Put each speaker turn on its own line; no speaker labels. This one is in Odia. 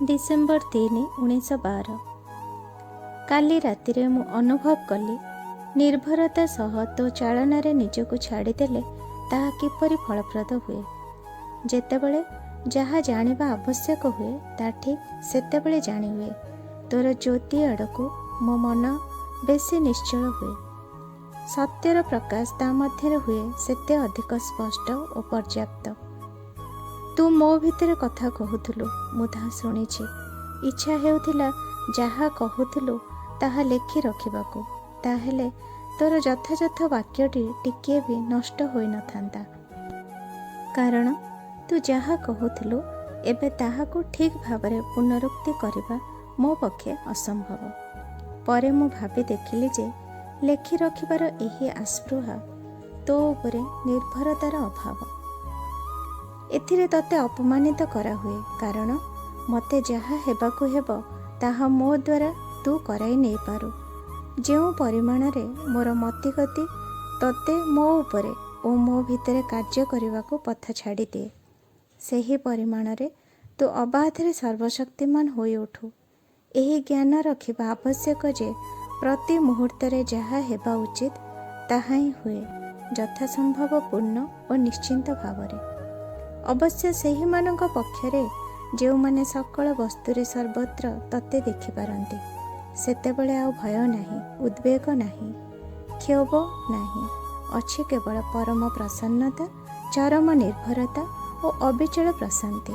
ଡିସେମ୍ବର 3, 1912। କାଲି ରାତିରେ ମୁଁ ଅନୁଭବ କଲି, ନିର୍ଭରତା ସହ ତୋ ଚାଳନାରେ ନିଜକୁ ଛାଡ଼ିଦେଲେ ତାହା କିପରି ଫଳପ୍ରଦ ହୁଏ। ଯେତେବେଳେ ଯାହା ଜାଣିବା ଆବଶ୍ୟକ ହୁଏ, ତା ଠିକ୍ ସେତେବେଳେ ଜାଣିହୁଏ। ତୋର ଜ୍ୟୋତି ଆଡ଼କୁ ମୋ ମନ ବେଶୀ ନିଶ୍ଚଳ ହୁଏ। ସତ୍ୟର ପ୍ରକାଶ ତା ମଧ୍ୟରେ ହୁଏ ସେତେ ଅଧିକ ସ୍ପଷ୍ଟ ଓ ପର୍ଯ୍ୟାପ୍ତ। ତୁ ମୋ ଭିତରେ କଥା କହୁଥିଲୁ, ମୁଁ ତାହା ଶୁଣିଛି। ଇଚ୍ଛା ହେଉଥିଲା ଯାହା କହୁଥିଲୁ ତାହା ଲେଖି ରଖିବାକୁ, ତାହେଲେ ତୋର ଯଥାଯଥ ବାକ୍ୟଟି ଟିକିଏ ବି ନଷ୍ଟ ହୋଇନଥାନ୍ତା। କାରଣ ତୁ ଯାହା କହୁଥିଲୁ, ଏବେ ତାହାକୁ ଠିକ୍ ଭାବରେ ପୁନରୁକ୍ତି କରିବା ମୋ ପକ୍ଷେ ଅସମ୍ଭବ। ପରେ ମୁଁ ଭାବି ଦେଖିଲି ଯେ ଲେଖି ରଖିବାର ଏହି ଆସ୍ପୃହା ତୋ ଉପରେ ନିର୍ଭରତାର ଅଭାବ। ଏଥିରେ ତୋତେ ଅପମାନିତ କରାହୁଏ, କାରଣ ମୋତେ ଯାହା ହେବାକୁ ହେବ, ତାହା ମୋ ଦ୍ୱାରା ତୁ କରାଇ ନେଇପାରୁ। ଯେଉଁ ପରିମାଣରେ ମୋର ମତିଗତି ତୋତେ ମୋ ଉପରେ ଓ ମୋ ଭିତରେ କାର୍ଯ୍ୟ କରିବାକୁ ପଥ ଛାଡ଼ିଦିଏ, ସେହି ପରିମାଣରେ ତୁ ଅବାଧରେ ସର୍ବଶକ୍ତିମାନ ହୋଇଉଠୁ। ଏହି ଜ୍ଞାନ ରଖିବା ଆବଶ୍ୟକ ଯେ ପ୍ରତି ମୁହୂର୍ତ୍ତରେ ଯାହା ହେବା ଉଚିତ, ତାହା ହିଁ ହୁଏ, ଯଥାସମ୍ଭବ ପୂର୍ଣ୍ଣ ଓ ନିଶ୍ଚିନ୍ତ ଭାବରେ। ଅବଶ୍ୟ ସେହିମାନଙ୍କ ପକ୍ଷରେ ଯେଉଁମାନେ ସକଳ ବସ୍ତୁରେ ସର୍ବତ୍ର ତତେ ଦେଖିପାରନ୍ତି। ସେତେବେଳେ ଆଉ ଭୟ ନାହିଁ, ଉଦ୍ବେଗ ନାହିଁ, କ୍ଷୋଭ ନାହିଁ। ଅଛି କେବଳ ପରମ ପ୍ରସନ୍ନତା, ଚରମ ନିର୍ଭରତା ଓ ଅବିଚଳ ପ୍ରଶାନ୍ତି।